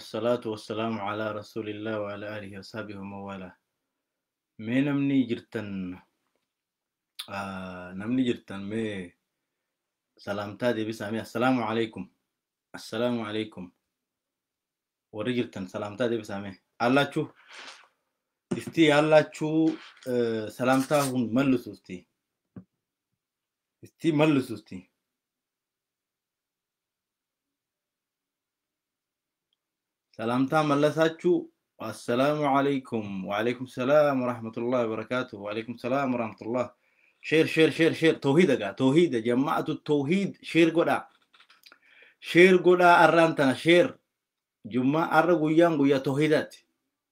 الصلاة والسلام على رسول الله وعلى آله وصحبه ومن والاه. Mee namni jirtan, namni jirtan mee salaamtaa deebisaa mee. Assalaamu alaikum, assalaamu alaikum. Warri jirtan salaamtaa deebisaa mee. አላችሁ እስቲ ያላችሁ ሰላምታሁን መልሱ እስቲ፣ እስቲ መልሱ እስቲ። ሰላምታ መለሳችሁ? አሰላሙ አለይኩም። ወአለይኩም ሰላም ወራህመቱላህ ወበረካቱ። ወአለይኩም ሰላም ወራህመቱላህ። Share, share, share, share. Tawhiida gaa, tawhiida jamaatu tawhiid. Share godhaa, share godhaa. Arraan tana share jummaa arra guyyaan guyyaa tawhiidaati.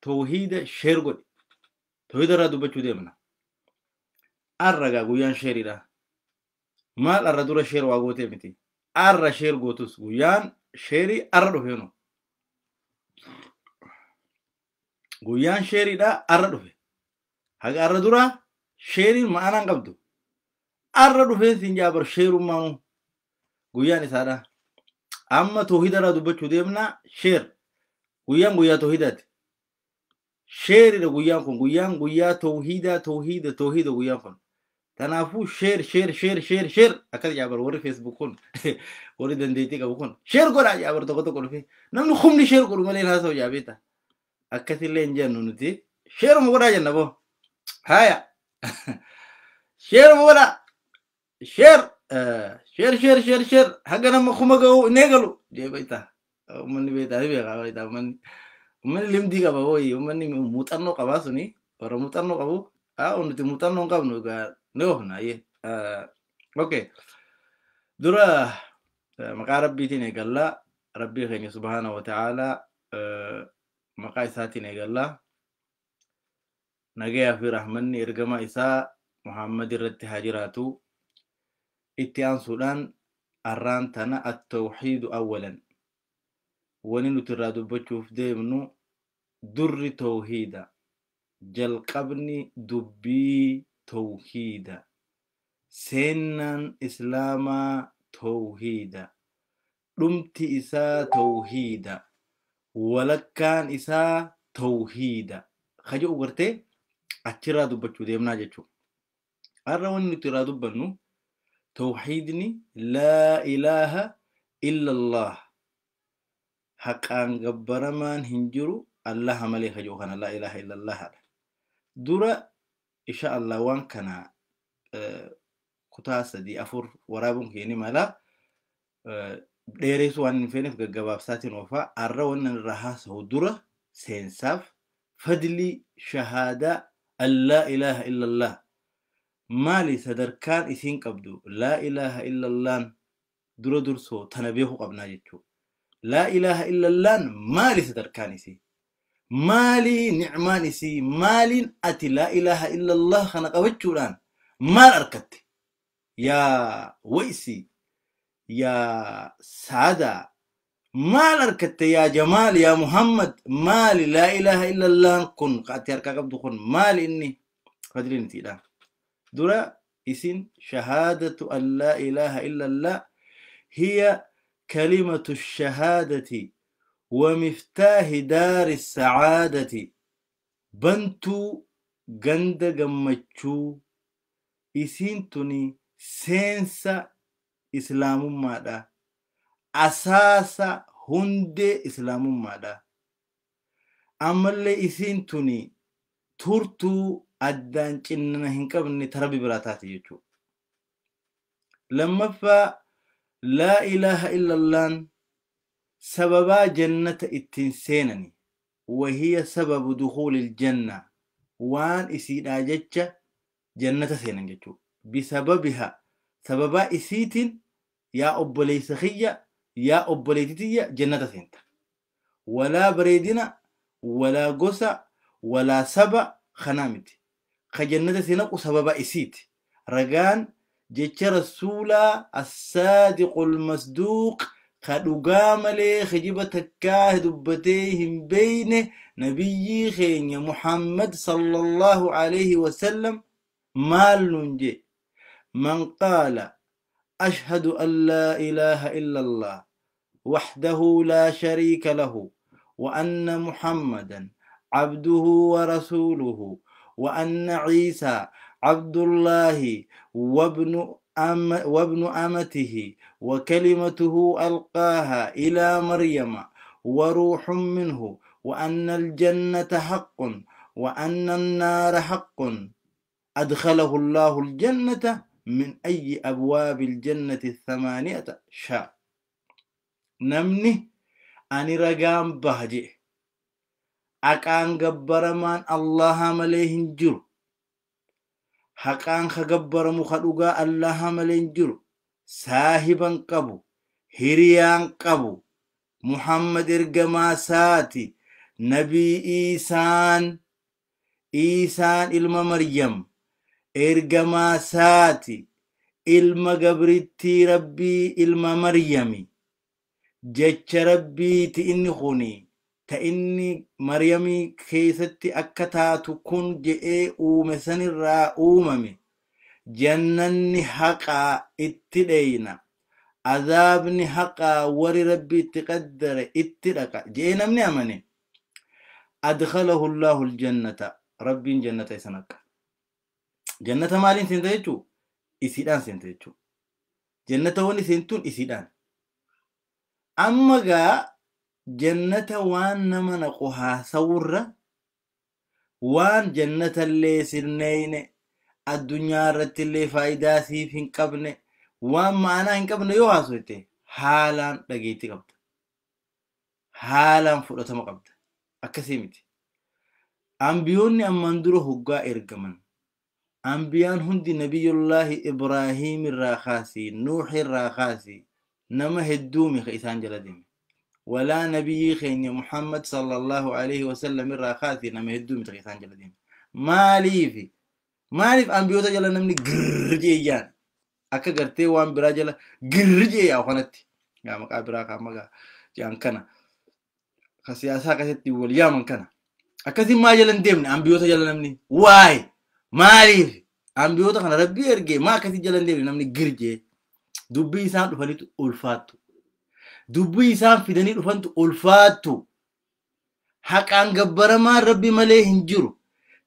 Tawhiida share godhi. Tawhiida irraa dubbachuu deemna arra gaa. Guyyaan sheeriidha. Maal arra dura share waa gootee miti, arra share gootus guyyaan sheerii arra dhufeenu. Guyyaan sheeriidha arra dhufe. Haga arra dura sheeriin ma'anaan qabdu. Arra dhufeen siin jaabar sheerummaanu guyyaan isaadha. Amma tawhiida irraa dubbachuu deemna. Share. Guyyaan guyyaa tawhiidaati, sheeridha guyyaan kun. Guyyaan guyyaa tawhiidaa, tawhiida, tawhiida guyyaan kun. Kanaafuu share, share, share, share, share. Akkas jaabar. Warri Facebook kun, warri dandeettii qabu kun share godhaa jaabar. Tokko tokko dhufe namni humni share godhu malee haasa'u jaabeeta. Akkasillee hin jennu nuti, sheeruma godhaa jenna boo. Haya, sheeruma godhaa. Share, share, share, share, share. Haga nama 1000 ga'u hin eegalu jee beektaa. Uummanni beektaa ni beekaa beektaa. Uummanni limdii qaba wayii, uummanni muuxannoo qabaa suni warra muuxannoo qabu. Haa, nuti muuxannoo hin qabnu egaa, ni oofna ayyee. Okay, dura maqaa rabbiitiin eegallaa. Rabbii keenya subhaana wa ta'aalaa maqaa isaatiin eegallaa. Nagayaa fi rahmanni ergama isaa Muhammad irratti haa jiraatu. Itti aansuudhaan arraan tana at-tawhiidu awwalan. Wani nuti irraa dubbachuuf deemnu durri tawhiida, jalqabni dubbii tawhiida, seennaan islaamaa tawhiida, dhumti isaa tawhiida, walakkaan isaa tawhiida ka jedhu gartee achirraa dubbachuu deemnaa jechuudha. Har'a wanni nuti irraa dubbannu tawhiidni laa ilaaha illallah, haqaan gabbaramaan hin jiru Allaha malee ka jedhu kana, laa ilaaha illallahaadha. Dura insha Allah waan kana kutaa sadii afur waraabuun keenya mala dheereessuu waan hin feeneef gaggabaabsaatiin oofaa. Har'a wannan irraa haasa'u dura seensaaf fadli shahaadaa an laa ilaaha illallah maali, sadarkaan isiin qabdu laa ilaaha illallaan, dura dursoo tana beekuu qabnaa jechuudha. Laa ilaaha illallaan maali sadarkaan isii? Maali nicmaan isii? Maaliin ati laa ilaaha illallah kana qabachuudhaan maal argatte? Yaa waysi, yaa saadaa, maal argatte? Yaa Jamaal, yaa Muhammad, maali laa ilaaha illallaan kun ati harkaa qabdu kun maali inni fadliin isiidha? Dura isin shahaadatu an laa ilaaha illallah hiya kalimatu shahaadati wa miftaahi daari sacaadati, bantuu ganda gammachuu isiin tuni, seensa islaamummaadha, asaasa hundee islaamummaadha. Ammallee isiin tuni turtuu addaan cinnana hin qabne tarabi biraa taate jechuudha. Lammaffaa, laa ilaaha illallaan sababaa jannata ittiin seenani, wahiya sababu dukuulil janna, waan isiidhaa jecha jannata seenan jechuudha. Bisababiha, sababaa isiitiin, yaa obboleessa kiyya, yaa obboleettitiyya, jannata seenta. Walaa bareedina, walaa gosa, walaa saba kanaa miti. Ka jannata seenaqu sababa isiiti. Ragaan jecha rasuulaa as-saadiqul masduuq, ka dhugaa malee kijiba takkaa dubbatee hin beeyne, nabiyyii keenya Muhammad sallallahu alayhi wasallam maal nuun jee? Man qaala ashhadu an laa ilaaha illa Allah wahdahu laa shariika lahu. وأن محمدا عبده ورسوله وأن عيسى عبد الله وابن أمته وكلمته ألقاها إلى مريم وروح منه وأن الجنة حق وأن النار حق أدخله الله الجنة من أي أبواب الجنة الثمانية شاء. نمني أني رقام بهجي أكان جبرمان الله مليهن جر حقان خجبر مخلوقا الله مليهن جر ساهبا قبو هريان قبو محمد إرجما ساتي نبي إيسان إيسان إلما مريم إرجما ساتي إلما جبرتي ربي إلما مريمي جتش ربي تإني خوني تإني مريمي كيستي أكتا تكون جئ أومسن الرا أوممي جنني حقا اتلينا عذابني حقا وري ربي تقدر اتلقى جئنا من أمني أدخله الله الجنة ربي جنة سنك جنة مالين سنتيجو إسيدان سنتيجو جنة وني سنتون إسيدان أما جا جنة وان نمنقها ثورة وان جنة اللي سرنين الدنيا رت اللي فايدة سيفين قبل وان معنا إن قبل يواسوته حالا لقيتي قبل حالا فرطة ما قبل أكسيمتي أنبيوني أماندرو هجا إرجمن أنبيان هندي نبي الله إبراهيم الراخاسي نوح الراخاسي نما هدومي خيسان جلديم ولا نبي خين محمد صلى الله عليه وسلم الراخاسي نما هدومي خيسان جلديم مالي في مالي في أنبيوتا جل نمني جرجيان أكا قرتي وان براجل جرجي يا خنتي يا مقابرا كما جان كنا خسياسة كستي واليامن كنا أكثر ما جلن ديمني أنبيوتا جل نمني واي مالي أنبيوتا خنا ربي أرجع ما كثير جلن ديمني نمني جرجي دبي إنسان دفنيت ألفاتو دبي إنسان في دنيا دفنت ألفاتو حق أن جبر ما ربي مليه هنجرو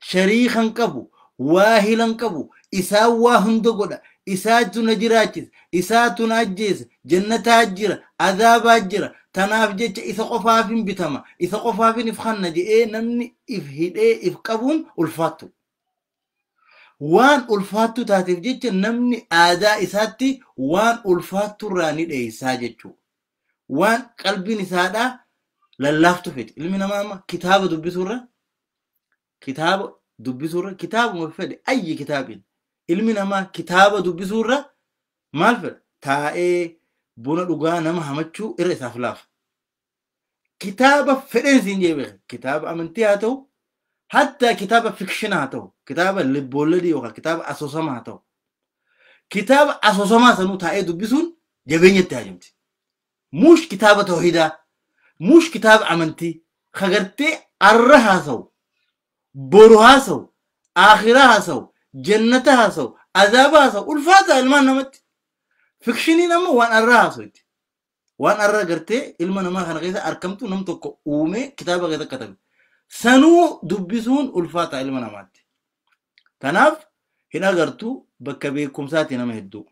شريخا كبو واهلا كبو إساوا هندقودا إساتو نجراجز إساتو نجز جنة أجرة عذاب أجرة تناف جت إذا قفافين بتما إذا قفافين إفخنا جي إيه نمني إفهد إيه إفكابون ألفاتو وان ألفاتو تاتف جت نمني آداء إساتي وان ألفاتو راني إيه ساجتشو وان قلبي نسادا للافتو فيت المنا ماما كتابة دبي سورة كتابة دبي سورة كتاب مفيد أي كتاب المنا ما كتابة دبي سورة مالفر تا إيه بونا دوغا نما همچو إرئ سافلاف كتابة فرنسين جيبه كتاب أمنتي هاتو حتى كتابة فيكشن هاتو كتابة لبولدي وكا كتابة أسوسما هاتو كتابة أسوسما سنو تا إيه دبسون جبين يتهاجمتي مش كتابة توحيدة مش كتاب أمنتي خغرتي أرها سو بروها سو آخرها سو جنتها سو عذابها سو الفاتة المان نمت فيكشني نما وان أرها سويت وان أرها قرتي إلما نما خان غيثا أركمتو نمتو أومي كتابة غيثا كتب سنو دبسون الفاتة إلما نمات تناف هنا قرتو بكبيركم ساتي نما هدو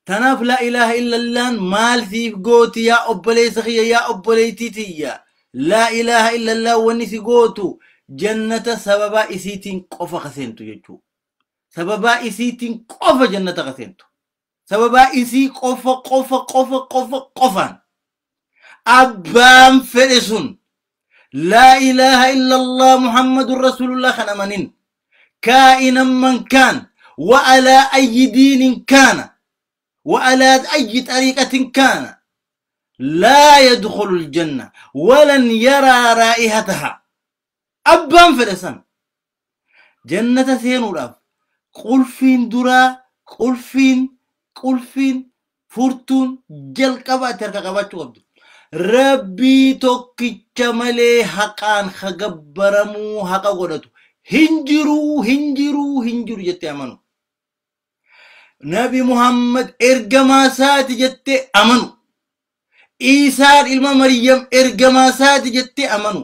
تناف لا إله إلا الله مال سيف قوتي يا أبلي سخية يا أبلي تيتيا لا إله إلا الله ونسي قوتو جنة سببا إسيتين قفا خسينتو يجو سببا إسيتين قفا جنة خسينتو سببا إسي قفا قفا قفا قفا قفا أبام فرسون لا إله إلا الله محمد رسول الله خنمنين كائنا من كان وعلى أي دين كان وعلى أي طريقة كان لا يدخل الجنة ولن يرى رائحتها أبام فرسان جنة سينوراف قلفين درا قلفين قلفين فرتون جل قبا ترك قبا تقبض ربي توكي ملي حقان خجبرمو حقا قدتو هنجرو هنجرو هنجرو جت أمنو نبي محمد إرجما سات جت أمنو Iisaan ilma Maryam ergamaa isaati jettee amanu.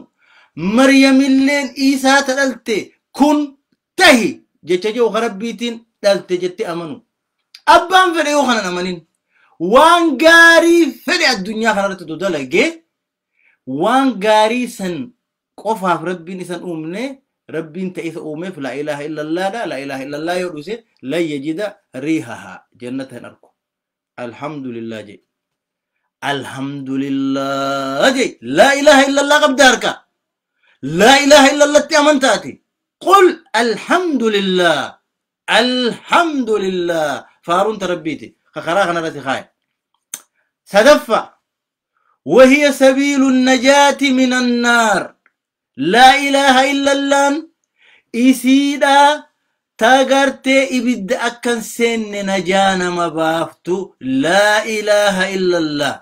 Maryamilleen Iisaa ta dhalte kun tahi jecha jiru Rabbiitiin dhalte jettee amanu. Abbaan fedhe yoo kanan amanin waan gaarii fedhe addunyaa kanarratti dalagee waan gaarii san qofaaf Rabbiin isan uumne Rabbiin ta isa uumeef laa ilaaha illallaadha. Laa ilaaha illallaa yoo dhuse lan yajida riihahaa jannata hin argu. Alhamdulillah jee. Alhamdulillah jee. Laa ilaaha illallah qabda harka. Laa ilaaha illallatti amantaati. Qul alhamdulillah. Alhamdulillah. Faaruun ta Rabbiiti. Karaa kanarratti kaaya. Sadaffa. وهي سبيل النجاة من النار. لا إله إلا الله إسيدا تاغرتي إبد أكن سن نجانا مبافتو لا إله إلا الله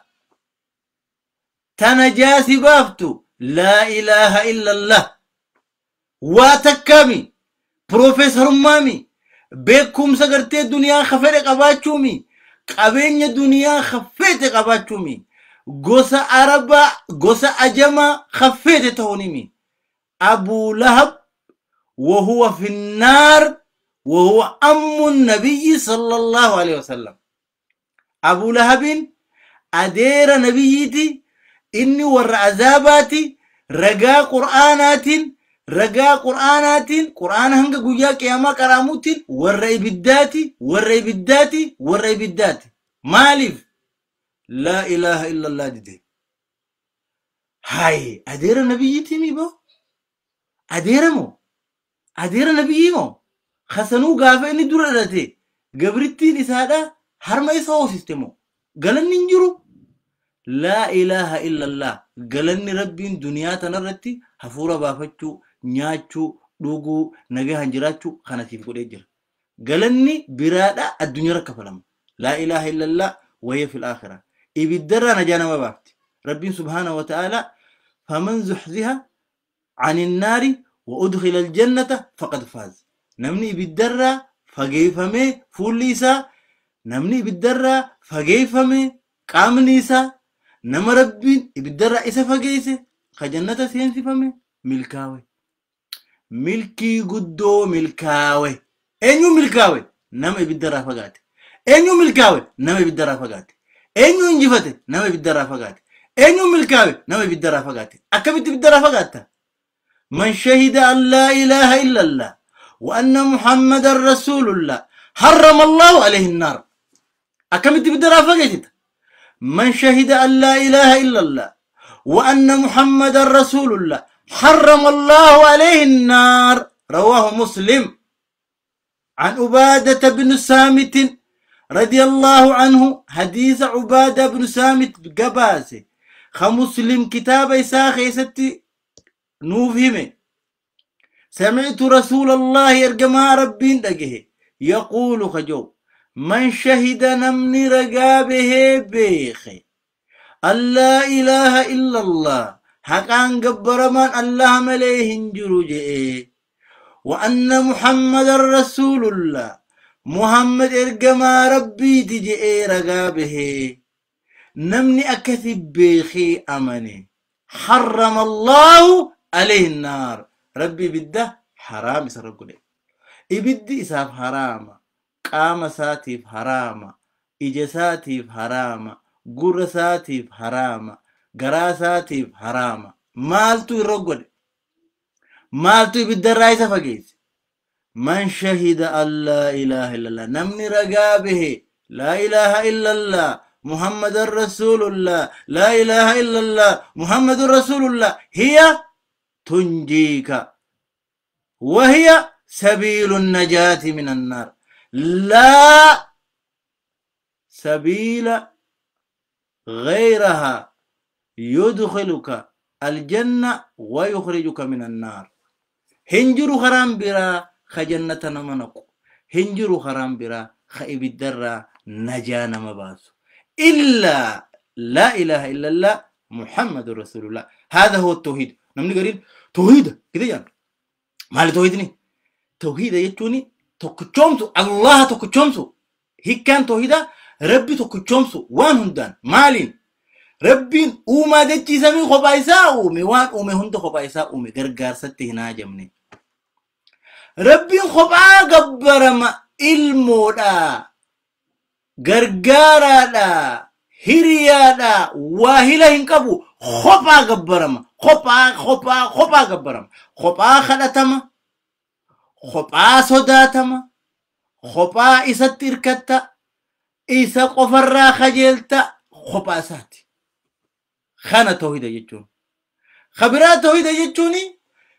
تنجاسي بافتو لا إله إلا الله واتكامي بروفيسور مامي بكم سغرتي دنيا خفرق قباتشومي قبين دنيا خفيت قباتشومي gosa Arabaa gosa Ajamaa خفيت تهونيمي أبو لهب وهو في النار وهو أم النبي صلى الله عليه وسلم. أبو لهب أدير نبيتي إني ور عذاباتي رجا قرآنات رجا قرآنات قرآن هنگا قويا قياما كراموت ور إبداتي ور إبداتي ور إبداتي مالف لا إله إلا الله دي هاي أدير نبيتي ميبو أدير مو أدير نبيي مو خسنو غافة إني درالتي قبرتي نسادا هرما يسوو سيستمو قالن ننجرو لا إله إلا الله قالن ربي دنيا تنرتي هفورة بافتشو نياتشو دوغو نجاها نجراتشو خناسيف قد يجر قالني برادا الدنيا ركفلم لا إله إلا الله وهي في الآخرة إبدرا نجانا ما بافتي ربي سبحانه وتعالى فمن زحزها عن النار وأدخل الجنة فقد فاز. نمني بالدرة فجيفمي فوليسا نمني بالدرة فجيفمي قامنيسا نم ربي بالدرة إسا فجيسة خجنة سينسي فمي ملكاوي ملكي قدو ملكاوي أنيو ملكاوي نم بالدرة فقاتي أنيو ملكاوي نم بالدرة فقاتي أنيو انجفتي نم بالدرة فقاتي أنيو ملكاوي نم بالدرة فقاتي أكبت بالدرة فقاتي من شهد أن لا إله إلا الله وأن محمد رسول الله حرم الله عليه النار. أكملت بالدرافة. من شهد أن لا إله إلا الله وأن محمد رسول الله حرم الله عليه النار. رواه مسلم. عن عبادة بن سامت رضي الله عنه حديث عبادة بن سامت قباسي خمسلم كتاب إساخي ستي نوفهمه سمعت رسول الله يرجما ربين دقه يقول خجو من شهد نمني رقابه بيخي أن لا إله إلا الله حقان قبرمان الله مليه جروجه وأن محمد رسول الله محمد إرجما ربي تجئ رقابه نمني أكثب بيخي أمني حرم الله عليه النار. ربي بده حرام يسرقني إبدي إساف حرام قام ساتيف حرام إجساتيف حرام قرساتيف حرام قراساتيف حرام مالتو يرقني مالتو يبدأ الرئيس فقيس من شهد أن لا إله إلا الله نمني رقابه لا إله إلا الله محمد رسول الله لا إله إلا الله محمد رسول الله هي تنجيك وهي سبيل النجاة من النار. لا سبيل غيرها يدخلك الجنة ويخرجك من النار. هنجر خرام برا خجنة نمنق هنجر خرام برا خيب الدرة نجانا مباسو إلا لا إله إلا الله محمد رسول الله. هذا هو التوحيد. نمني قريب توحيد كده يعني ما توحيدني توحيد يجوني تكتشمسو الله تكتشمسو هي كان توحيدا ربي تكتشمسو وان هندان مالين Rabbiin uumaa jechiisamii kophaa isaa uume, waan uume hunda kophaa isaa uume, gargaarsatti hin haajamne. Rabbiin kophaa gabbarama, ilmoodha, gargaaraadha, hiriyaadha, waahila hin qabu, kophaa gabbarama, kophaa kophaa kophaa gabbarama, kophaa kadhatama, kophaa sodaatama, kophaa isatti hirkatta, isa qofarraa kajeelta, kophaa isaati. Kana tawhida jechuun. Kabiraa tawhida jechuun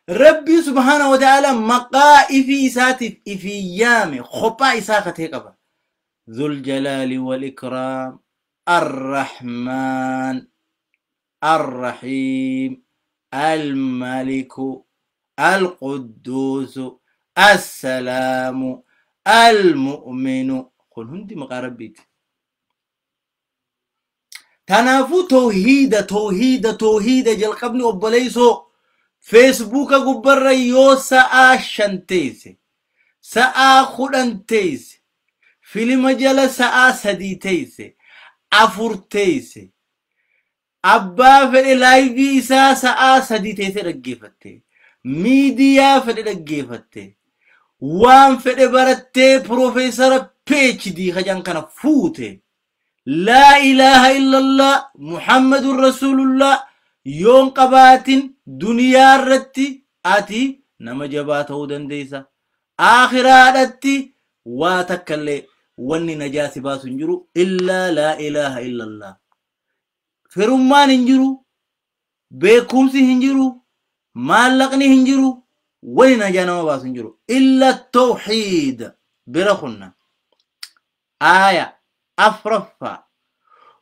Rabbi subhaanahu wa ta'ala maqaa ifii isaatiif ifii yaame kophaa isaa katee qaba. Dhul jalaali wal ikraam, Ar-Rahmaan, Ar-Rahiim, Al-Maliku, Al-Qudduusu, As-Salaamu, Al-Mu'minu. Kun hundi maqaa Rabbiiti. Kanaafuu tawhiida tawhiida tawhiida jalqabni obboleessoo Feesbuuka gubbarra yoo sa'aa 5 teesse, sa'aa 10 teesse, filima jala sa'aa 3 teesse, 4 teesse, abbaa fedhe laayivii isaa sa'aa 3 teesse dhaggeeffatte, miidiyaa fedhe dhaggeeffatte, waan fedhe barattee piroofeesara PhD kajaan kana fuute, laa ilaaha illallah Muhammadun Rasuulullah yoon qabaatin duniyaa irratti ati nama jabaa ta'uu dandeessa. Aakhiraadhatti waa takkallee wanni najaa si baasu hin jiru illaa laa ilaaha illallah. Firummaan hin jiru, beekumsi hin jiru, maallaqni hin jiru, wanni najaa nama baasu hin jiru. Illa tawhiid bira kunna. Aaya afraffaa.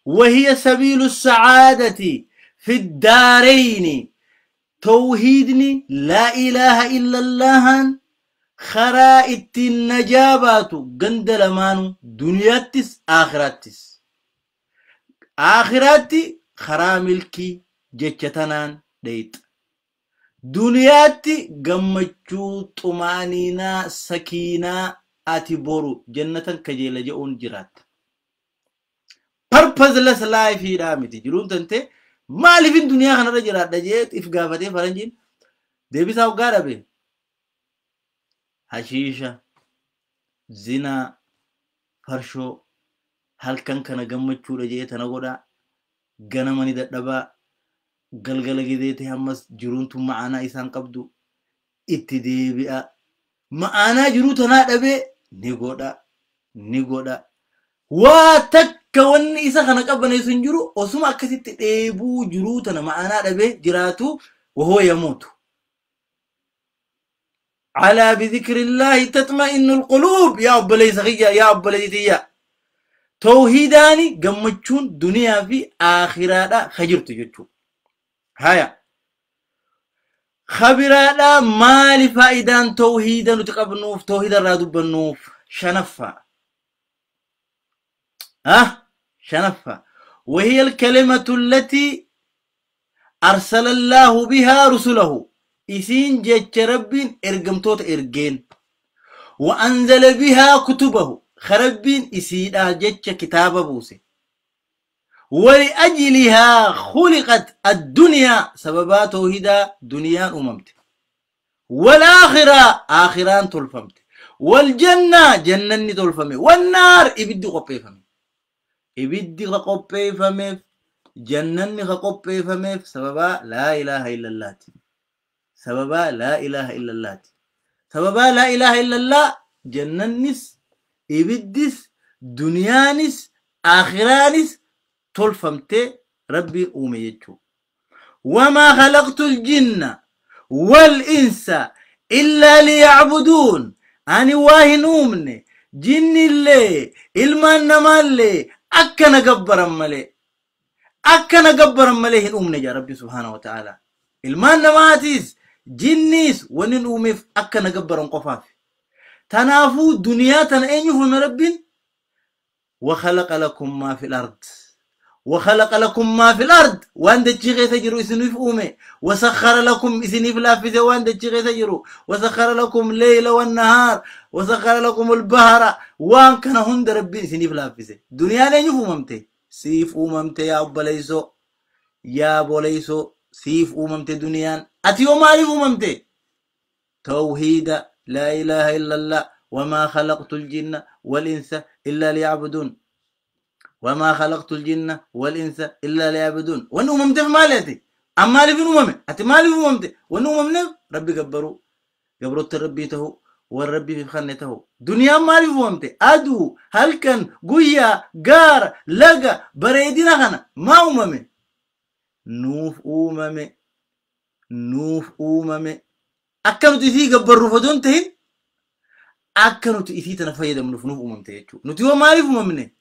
وهي سبيل السعادة في الدارين. توحيدني لا إله إلا الله خرائط النجابات قندلمان دنياتس آخراتس. آخراتي خراملكي جتشتنان ديت. دنياتي قمتشو طمانينا سكينة أتبورو جنة كجيلة جؤون جرات. Purposeless life hidhaa miti jiruun tante maaliifin duniyaa kanarra jiraadha jeet if gaafatee faranjiin deebisaa hoggaa dhabe. Hashiisha, zinaa, farshoo, halkan kana gammachuudha jee tana godhaa, ganama ni dadhabaa, galgala gidee ta'e ammas jiruun tun ma'anaa isaan qabdu itti deebi'a. Ma'anaa jiruu tanaa dhabee ni godha, ni godha. Waa takka wanni isa kana qabbaneessu hin jiru, osuma akkasitti dheebuu jiruu tana ma'anaa dhabee jiraatu wahoo yamuutu. Alaa bidhikrillahi tatma'innu alquluub. Yaa obboleessa kiyya, yaa obboleetiyya. Tawhiidaani gammachuun duniyaa fi aakhiraadha ka jirtu jechuudha. Haya. Khabiraadha maali faayidaan tawhiida nuti qabnuuf, tawhiida irraa dubbannuuf? Shanaffaa. شنفة. وهي الكلمة التي أرسل الله بها رسله. إسين جتش ربين إرقمتوت إرقين. وأنزل بها كتبه. خربين إسين جتش كتاب بوسي. ولأجلها خلقت الدنيا. سبباته هدى دنيا أممت. والآخرة آخران تلفمت. والجنة جنة تلفمت. والنار إبدي قبيفمت. Ibiddi ka qopheeffameef, jannanni ka qopheeffameef sababa laa ilaaha illallaati. Sababa laa ilaaha illallaati. Sababa laa ilaaha illallah jannannis, ibiddis, duniyaanis, aakhiraanis tolfamtee Rabbi uume jechuudha. Wamaa khalaqtu ljinna wal insa illaa liyacbuduun. Ani waa hin uumne jinnillee ilmaan namaallee akkana gabbaran malee, akkana gabbaran malee hin uumne jaa Rabbi subhaanahu wa ta'ala. Ilmaan namaatiis jinniis wanni hin uumeef akkana gabbaran qofaaf. Tanaafuu duniyaa tana eenyuuf uume Rabbiin? Wa khalaqa lakum maa fil ard. Wa khalaqa lakum maa fil ard. Waan dachii keessa jiru isiniif uume. Wa sakhara lakum isiniif laaffise waan dachii keessa jiru. Wa sakhara lakum leyla wan nahaar. Wa sakhara lakum albahara. Waan kana hunda Rabbiin isiniif laaffise. Duniyaan eenyuuf uumamte? Siif uumamte yaa obboleessoo. Yaa boleeysoo, siif uumamte duniyaan. Ati yoo maaliif uumamte? Tawhiida laa ilaaha illallah. Wamaa khalaqtu ljinna wal insa illaa liyacbuduun. Wamaa khalaqtu ljinna wal insa illaa liyacbuduun. Wanni uumamteef maali ati? An maaliif hin uumame? Ati maaliif uumamte? Wanni uumamneef Rabbi gabbaruu, gabroota Rabbii ta'uu, warra Rabbiif kanne ta'u. Duniyaan maaliif uumamte? Aduu, halkan, guyyaa, gaara, laga, bareedina kana maa uumame? Nuuf uumame. Nuuf uumame. Akka nuti isii gabbarruuf odoo hin ta'in, akka nuti isii tana fayyadamnuuf nuuf uumamte jechuudha. Nuti yoo maaliif uumamne?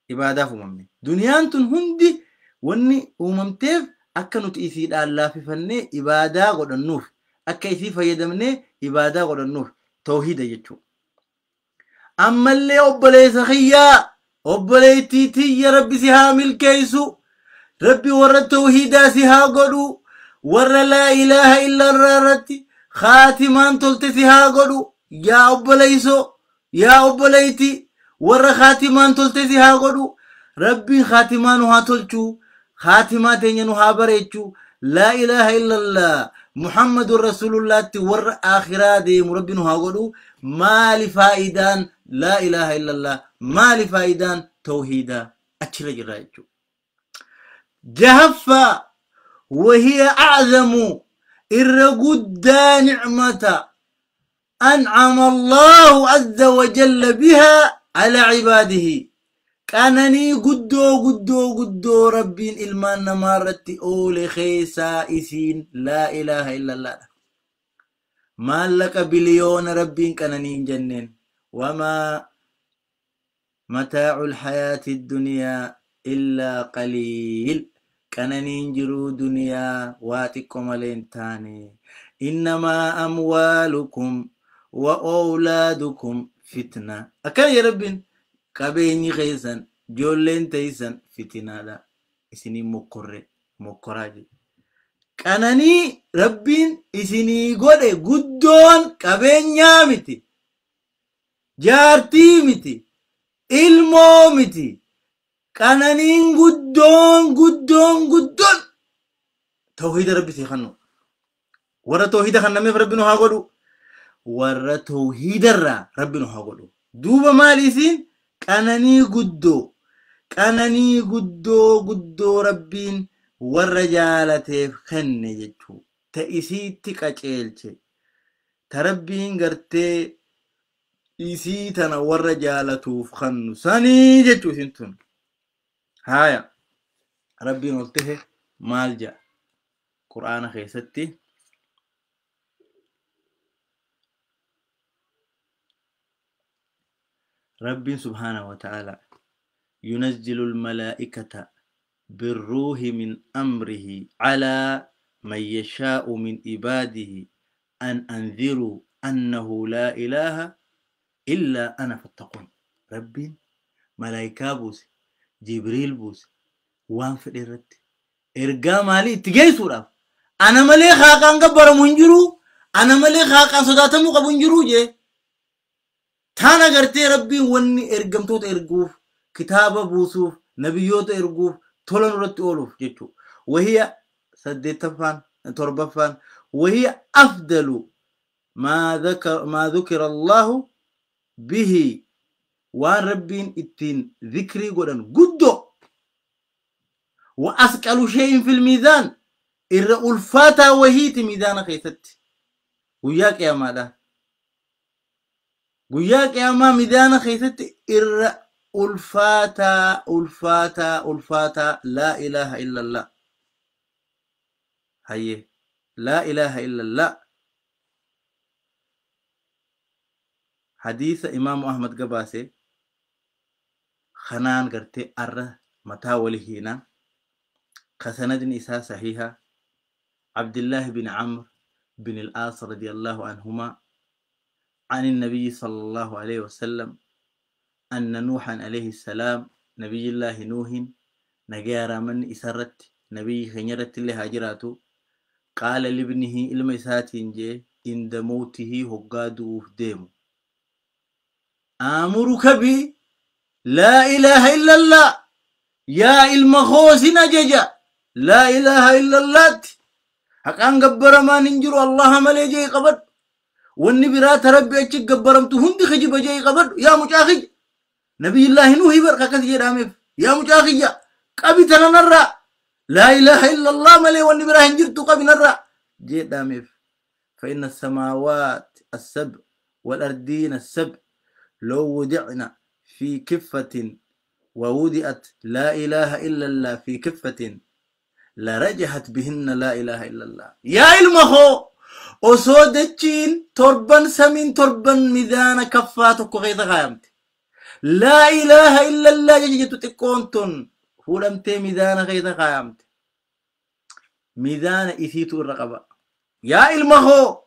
Ibaadaaf uumamne. Duniyaan tun hundi wanni uumamteef akka nuti isiidhaan laaffifannee ibaadaa godhannuuf, akka isii fayyadamnee ibaadaa godhannuuf, tawhiida jechuudha. Ammallee obboleessa kiyyaa, obboleettii tiyya, Rabbi si haa milkeessu. Rabbi warra tawhiidaa si haa godhu. Warra laa ilaaha illallah irratti khaatimaan tolte si haa godhu. Yaa obboleessoo, yaa obboleettii, warra khaatimaan tolte si haa godhu. Rabbiin khaatimaa nu haa tolchu. Khaatimaa teenya nu haa bareechu. Laa ilaaha illallah Muhammadun Rasuulullaatti warra akhiraa deemu Rabbi nu haa godhu. Maali faayidaan laa ilaaha illallah? Maali faayidaan tawhiidaa? Achirra jirra jechuudha. Jahaffaa, wahiya a'zamu, irra guddaa nicmata an'ama Allahu azza wa jalla bihaa ala cibaadihi, qananii guddoo guddoo guddoo Rabbiin ilmaan namaa irratti oole keessaa isiin laa ilaaha illallaadha. Maallaqa biliyoona Rabbiin qananii hin jenneen. Wamaa mataa'u lhayaati duniyaa illaa qaliil. Qananiin jiruu duniyaa waa xiqqo malee hin taane. Innamaa amwaalukum wa awlaadukum fitna. Akkana jedhe Rabbiin: qabeenyi keessan, ijoolleen teessan fitinaadha. Isinii mokkorre mokkoraa jedhe. Qananii Rabbiin isinii godhe guddoon qabeenyaa miti, jaartii miti, ilmoo miti. Qananiin guddoon guddoon guddoon tawhiida Rabbi sii kennu. Warra tawhiida kennameef Rabbi nu haa godhu. Warra tawhiidarraa Rabbi nu haa godhu. Duuba maali isiin? Qananii guddoo, qananii guddoo guddoo Rabbiin warra jaalateef kenne jechuu, ta isiitti qaceelche, ta Rabbiin gartee isii tana warra jaalatuuf kennu sanii jechuu isin tun. Haaya, Rabbiin ol tahe maal jedha Qur'aana keessatti? Rabbiin subhaanahu wa ta'ala: yunazzilu almalaa'ikata birruuhi min amrihi calaa man yashaa'u min ibaadihi an anziruu annahu laa ilaaha illaa ana fattaqun. Rabbiin malaayikaa buuse, Jibriil buuse, waan fedhe irratti ergaa maalii itti geessuudhaaf? Ana malee haaqaan gabbaramu hin jiru, ana malee haaqaan sodaatamuu qabu hin jiru jee. Taana gartee Rabbiin wanni ergamtoota erguuf, kitaaba buusuuf, nabiyyoota erguuf, tola nurratti ooluuf jechuudha. Wahiya saddeettaffaan, torbaffaan, wahiya afdalu maa dhukira Allahu bihi, waan Rabbiin ittiin zikrii godhan guddoo, wa asqalu shay'in fil miizaan, irra ulfaataa wahiiti miizaana keessatti guyyaa qiyaamaadha. Guyyaa qiyaamaa miizaana keessatti irra ulfaataa ulfaataa ulfaataa laa ilaaha illallah. Hayyee, laa ilaaha illallah. Hadiisa Imaamu Ahmad gabaase kanaan gartee arra mataa wali hiina, ka sanadni isaa sahiha, Abdillaahi bin Amr bin al-Aas radiyallahu anhuma عن النبي صلى الله عليه وسلم أن نوحا عليه السلام، نبي الله نوح نجارة من إسرت نبي خنيرت اللي هاجراته، قال لابنه، إلما إساتين جي، عند موته هقادو ديمو: آمرك بي لا إله إلا الله. يا ilma koo sin ajaja. Laa ilaaha illallaatti. Haqaan gabbaramaan hin jiru Allaha malee jee qabadhu. Wanni biraa ta Rabbi achi gabbaramtu hundi kijiba jee qabadhu. Yaa mucaa kiyya. Nabiyullaahi Nuuhi bar akkas jedhameef. Yaa mucaa kiyya qabi tana narraa. Laa ilaaha illallah malee wanni biraa hin jirtu qabi narraa jedhameef. فإن السماوات السبع والأرضين السبع لو وضعنا في كفة ووضعت لا إله إلا الله في كفة لرجحت بهن لا إله إلا الله. يا المخو أسودتين تربا سمين تربا ميزان كفاتك غيظ غامت لا إله إلا الله يجي تكونتن فولمتي ميزان غيظ غامت ميزان إثيتو الرقبة. يا المخو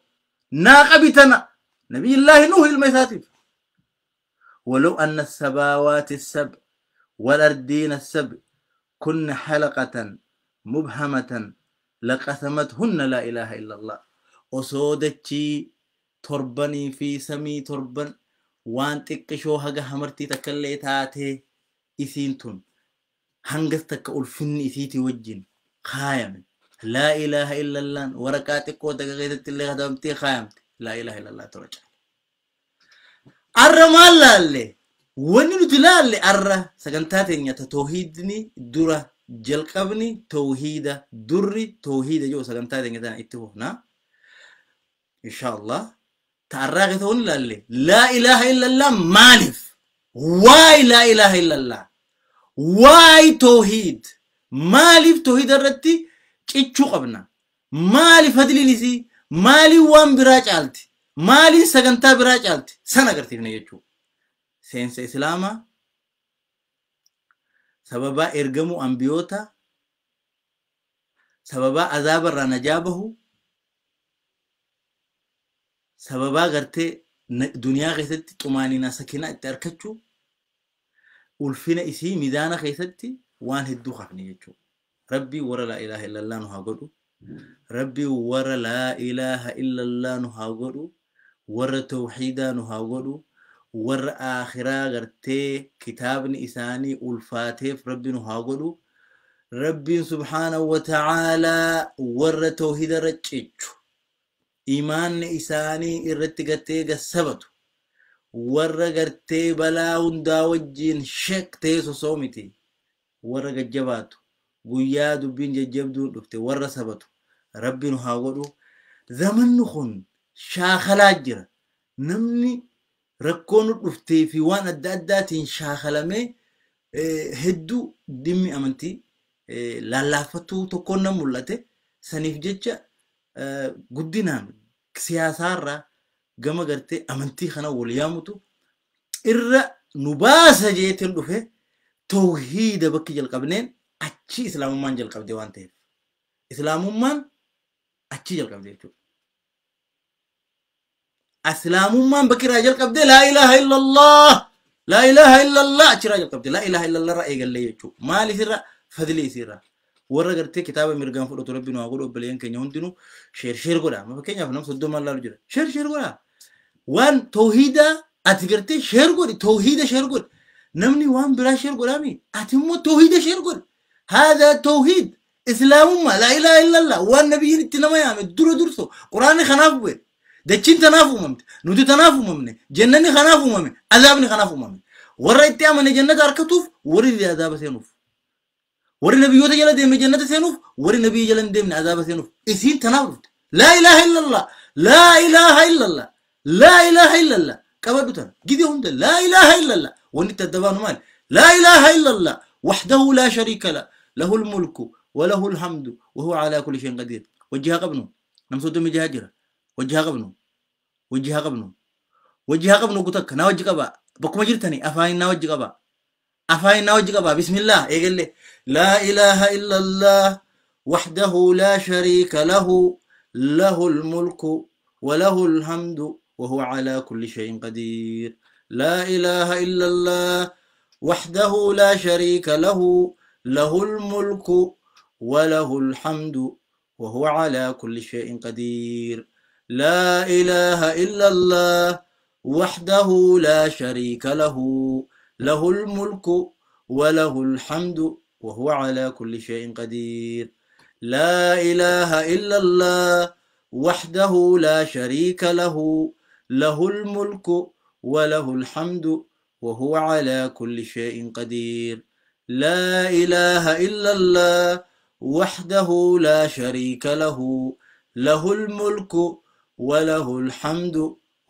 ناقبتنا نبي الله نوح الميثاتف. ولو أن السماوات السبع والأرضين السبع كن حلقة مبهمة لقسمتهن لا إله إلا الله. أصودتي تربني في سمي تربن وان تكشو هجا همرتي تكلي تاتي إثينتن هنجستك ألفن إثيتي وجن خايم لا إله إلا الله وركاتك ودقيقة اللي خدمتي خايم لا إله إلا الله ترجع. أرى ما لالي وني نتلالي أرى سكنتاتين يتوحيدني درة جلقبني توحيدة دري توحيدة جو سكنتاتين يتنا اتفقنا إن شاء الله. تعرّغ تقول لالي لا إله إلا الله مالف واي لا إله إلا الله واي توحيد مالف توحيد الرتي تشو قبنا مالي فضلي نسي مالي وان براج آلتي مالي سكنتا براج آلتي سنة قرتي يجو سينس إسلاما سببا إرجمو أنبيوتا سببا عذاب الرنجابه سببا قرتي دنيا غيثتي طمانينا سكينة تركتشو والفينا إسي ميدانا غيثتي وان هدو خفني يجو. ربي ورا لا إله إلا الله نهاجرو ربي ورا لا إله إلا الله نهاجرو ورا توحيدا نهاجرو ورا آخرا غرتي كتابني إساني والفاتح ربي نهاجرو ربي سبحانه وتعالى ورا توحيدا رجيتشو إيمان إساني إرتقتي قسبتو ورا غرتي بلا ونداوجين شك تيسو صومتي ورا جباتو guyyaa dubbiin jajjabduun dhufte warra sabatu rabbi nu haa godhu. Zamanni kun shaakalaa jira. Namni rakkoo nu dhuftee fi waan adda addaatiin shaakalamee hedduu dhimmi amantii lallaafatuu tokkoon nan mul'ate. Saniif jecha guddinaan siyaasaarraa gama gartee amantii kana wal yaamutu irra nu baasa jeetiin dhufe tawhiida bakki jalqabneen achi islaamummaan jalqabde waan ta'eef islaamummaan achi jalqabde jechuudha. Islaamummaan bakki irraa jalqabde laa ilaaha illallah laa ilaaha illallah achi irraa jalqabde laa ilaaha illallah irraa eegallee jechuudha. Maal isirra fadli isirra warra gartee kitaaba mirgaan fudhatu rabbi nu haa godhu obboleeyyan keenya hundinuu sheer sheer godha. Fakkeenyaaf nama 30 laalu jira sheer sheer godha. Waan tawhiida ati gartee sheer godhi tawhiida sheer godhi. Namni waan biraa sheer godhaami ati immoo tawhiida sheer godhi. هذا توحيد إسلام ما لا إله إلا الله والنبي إنما يا در درسو قرآن خناف بيت دتشين تنافو ممت نودي تنافو ممني جنني خنافو ممني عذابني خنافو ممني ورا إتيام جنة أركتوف وري عذاب سينوف وري نبي يوتا جل ديم جنة سينوف وري نبي جل ديم عذاب سينوف إسين تنافو لا إله إلا الله لا إله إلا الله لا إله إلا الله كبدتنا جدي هم لا إله إلا الله ونت الدبان مال لا إله إلا الله وحده لا شريك له له الملك وله الحمد وهو على كل شيء قدير. وجهها قبنه نمسود مجاجرة وجهها قبنه وجهها قبنه وجهها قبنه قتك نوجه قبا بكم جرتني أفاين نوجه قبا أفاين نوجه قبا بسم الله يقول لي لا إله إلا الله وحده لا شريك له له الملك وله الحمد وهو على كل شيء قدير. لا إله إلا الله وحده لا شريك له له الملك وله الحمد وهو على كل شيء قدير. لا إله إلا الله وحده لا شريك له له الملك وله الحمد وهو على كل شيء قدير. لا إله إلا الله وحده لا شريك له له الملك وله الحمد وهو على كل شيء قدير. لا إله إلا الله وحده لا شريك له له الملك وله الحمد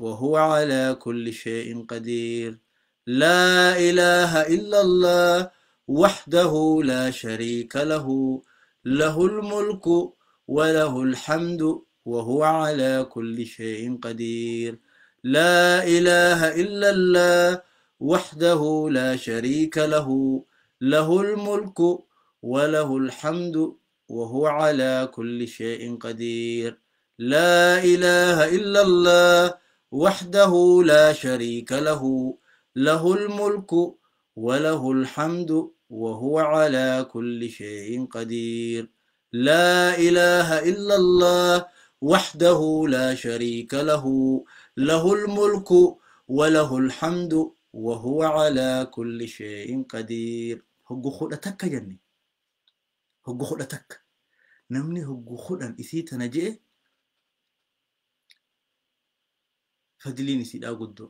وهو على كل شيء قدير. لا إله إلا الله وحده لا شريك له له الملك وله الحمد وهو على كل شيء قدير. لا إله إلا الله وحده لا شريك له له الملك وله الحمد وهو على كل شيء قدير. لا إله إلا الله وحده لا شريك له له الملك وله الحمد وهو على كل شيء قدير. لا إله إلا الله وحده لا شريك له له الملك وله الحمد وهو على كل شيء قدير. هجو خدتك جني، هجو خدتك نمني، هجو خدن إسي تنجئ فدلين إسي دا قدو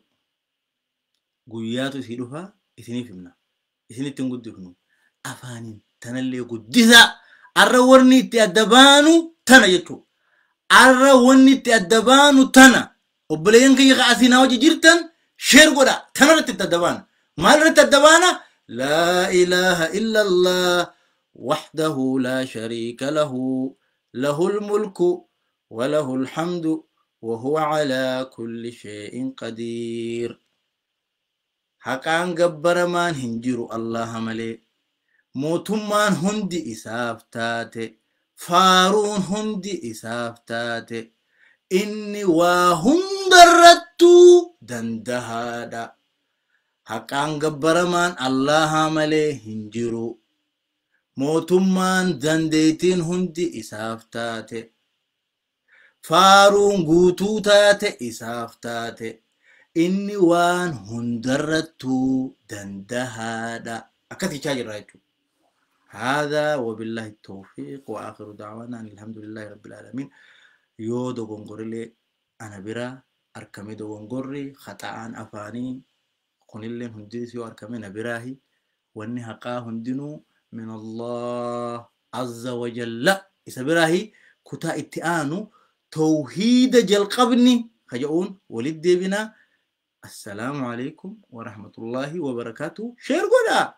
قوياتو إسي دفا إسيني فهمنا إسيني تنقدو فنو أفانين تنالي قدسا أرورني تأدبانو تنا يتو أرورني تأدبانو تنا وبلين كي يغاسينا وجي جيرتن شير قدا تنا رتتدبان ما رتتدبانا. لا إله إلا الله وحده لا شريك له له الملك وله الحمد وهو على كل شيء قدير. حقان جبر مان هنجرو الله ملي موتمان هندي إسافتاتي فارون هندي إسافتاتي إني واهم درتو دندهادا. حقان جبر مان الله ملي هنجرو موتمان دنديتين هندي إسافتاتي فارون قوتو تاتي إسافتاتي إني وان هندرتو دندهادا. أكثر شاجر رايتو. هذا وبالله التوفيق وآخر دعوانا أن الحمد لله رب العالمين. يو دوغونغوري أنا برا أركمي دوغونغوري خطأان أفاني قنلين هنديسيو أركمي نبراهي واني حقا هندنو من الله عز وجل إسا براهي كتا اتآنو توحيد جلقبني خجعون ولد بنا. السلام عليكم ورحمة الله وبركاته. شير قدا.